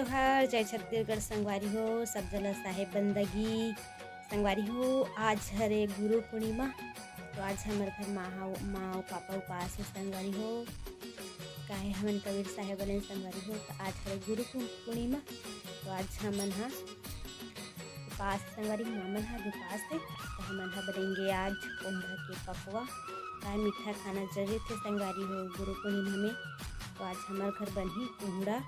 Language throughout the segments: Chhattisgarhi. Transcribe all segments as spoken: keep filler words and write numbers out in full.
जोहार, जय छत्तीसगढ़ संगवारी हो, सब जन ल साहेब बंदगी। संगवारी हो, आज हरे गुरु पूर्णिमा, तो आज हमर घर माँ, माँ अउ पापा उपास हे संगवारी हो, काहे हमन कबीर साहेब वाले संगवारी हो, तो आज हरे गुरु पू-, पूर्णिमा, तो आज हमन ह उपास संगवारी हो, माँ मन ह भी उपास हे, तो हमन ह बनेंगे आज कोहड़ा के पकवा। काय मीठा खाना जरूरी थे संगवारी हो गुरु पूर्णिमा में, तो आज हमर घर बनही कोहड़ा,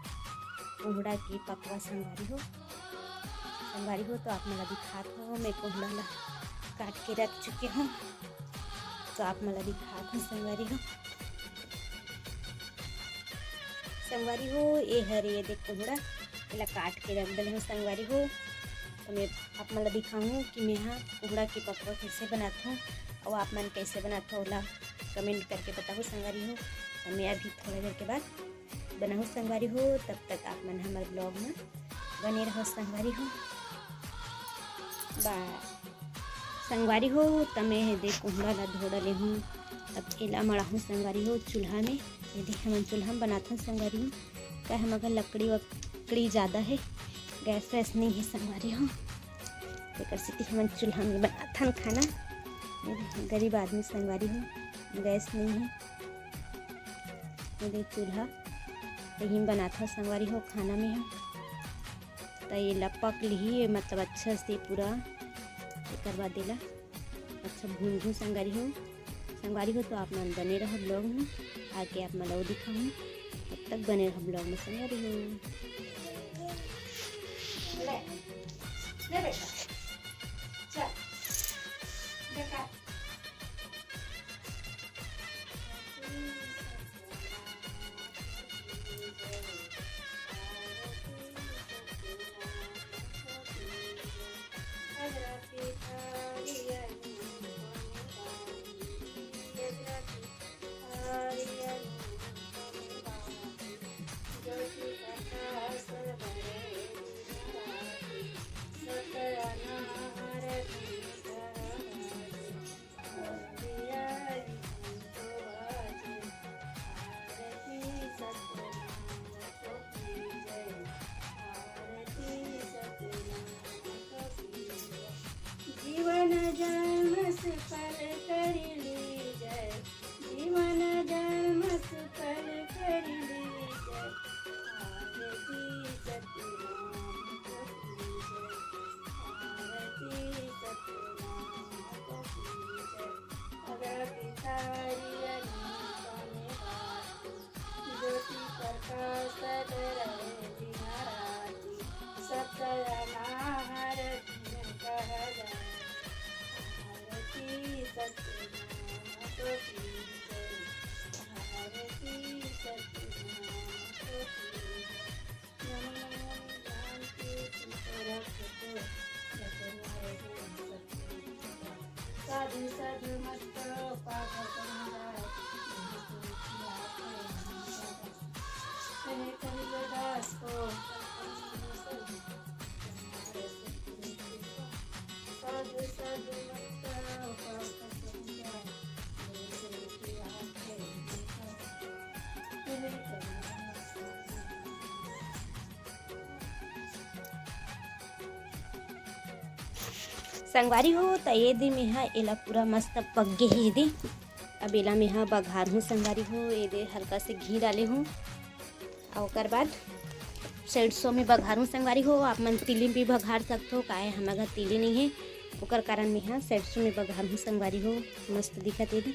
कोहड़ा के पकवा संगवारी हो। संगवारी हो, तो आप मन ला दिखात हो, मैं कोहड़ा ला काट के रख चुके हूँ, तो आप मन ला दिखात हूँ संगवारी हो। संगवारी हो, ए हरे, ये देख कोहड़ा, एला काट के रख डले हूँ संगवारी हो। तो मैं आप मन ला दिखाऊँ कि मैं हा कोहड़ा के पकवा कैसे बनात हूँ, अउ आप मन कैसे बनात हो, ओला comment करके बताहू संगवारी हो। तो मैं अभी थोड़ा देर के बाद बनाहू संगवारी हो, तब तक आप मन हमर vlog में बने रहो संगवारी हो। बा संगवारी हो, त मैं हे दे कोहड़ा ला धो डले हूँ। अब एला मड़ाहूँ संगवारी हो चूल्हा में। ये दे हमन चूल्हा में बनाथन संगवारी हो, का हम अगर लकड़ी वकड़ी ज़्यादा है, गैस वैस नहीं है संगवारी हो, तेकर सेती हमन चूल्हा में बनाथन खाना। ये दे, गरीब आदमी संगवारी हो, गैस नहीं है। ये दे चूल्हा, यही में बनाथन संगवारी हो खाना में हम। त ये ला पक लिही, मतलब अच्छा से पूरा, एकर बाद एला अच्छा भूंजहूँ संगवारी हो। संगवारी हो, तो आप मन बने रहो vlog में, आके आप मन ला दिखाऊँ। तब तक बने रहो vlog में संगवारी हो। ले, ले बेटा, चल, बेटा। जीवन जन्म सुफल कर लीजय, जीवन जन्म सुफल कर लीजय। आरती सतनाम को कीजय, आरती सतनाम को कीजय। अगर पितारी अनुपम बात, ज्योति प्रकाश रहे दिन राति, सत्य अनाहर दिन कह जाए। आरती सत्यनारायण को कीजय, आरती सत्यनारायण को कीजय। नमो नमो जानकी तुमको रख दो, रचना रहे सत्य। साधु साधु मत करो पागल तुम्हारा, कहे कबीर दास को। साधु साधु मत करो पागल तुम्हारा। संगवारी हो, त ये दे मेहा एला पूरा मस्त पक गे हे दे। अब एला मेहा बघारहूँ संगवारी हो। ये दे हल्का से घी डाले हूँ, अउ ओकर बाद सरसों में बघारहूँ संगवारी हो। आप मन तिली भी बघार सकथो, काहे हमर घर तिली नइ हे, ओकर कारण मेहा सरसों में बघारहूँ संगवारी हो। मस्त दिखत हे दे,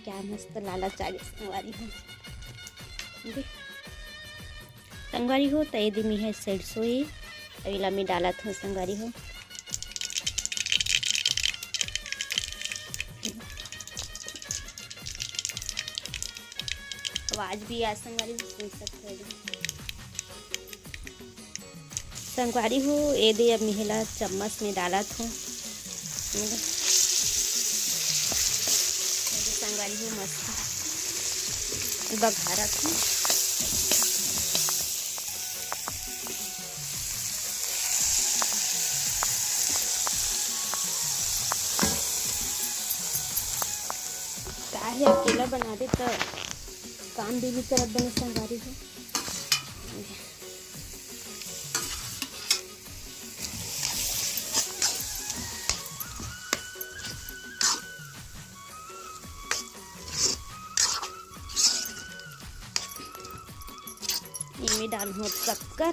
क्या मस्त लालच आ गे संगवारी हो। दे। संगवारी हो, त ये दे मेहा सरसों हे, अउ एला मैं डालत हूँ संगवारी हो। आवाज भी आ संगवारी हो, सुन सकते हो। संगवारी हो, ये दे अब मेहा एला चम्मच में डालत हूँ। संगवारी हो, मस्त बघारत हूँ। काहे अकेला बनाबे त काम भी, भी करत बने संगवारी हो। मैं डालहूँ शक्कर।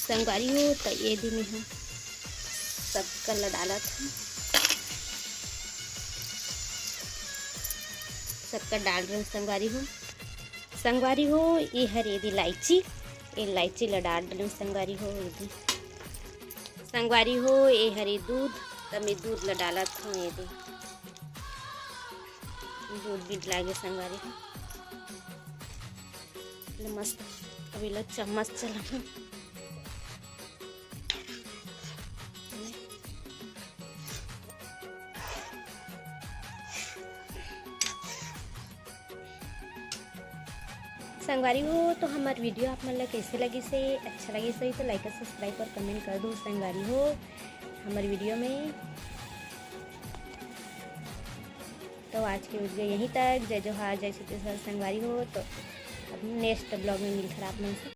संगवारी हो, त ये दे मैं ह शक्कर ला डालत हूँ। शक्कर डाल रहे हूँ संगवारी हो। संगवारी हो, ये हरे दे इलायची, इलायची ला डाल रहे हूँ संगवारी हो। ये दे संगवारी हो, ये हरे दूध, त मैं दूध ला डालत हूँ। ये दे दूध भी लागे संगवारी हो। ले मस्त, अभी लो चम्मच चला। संगवारी हो, तो हमार वीडियो आप मन ला कैसे लगिस हे? अच्छा लगिस होही तो लाइक और सब्सक्राइब और कमेंट कर दो संगवारी हो हमार वीडियो में। तो आज के वीडियो यहीं तक। जय जोहार, जय छत्तीसगढ़ संगवारी हो। तो अब नेक्स्ट ब्लॉग में मिलथन आप मन से।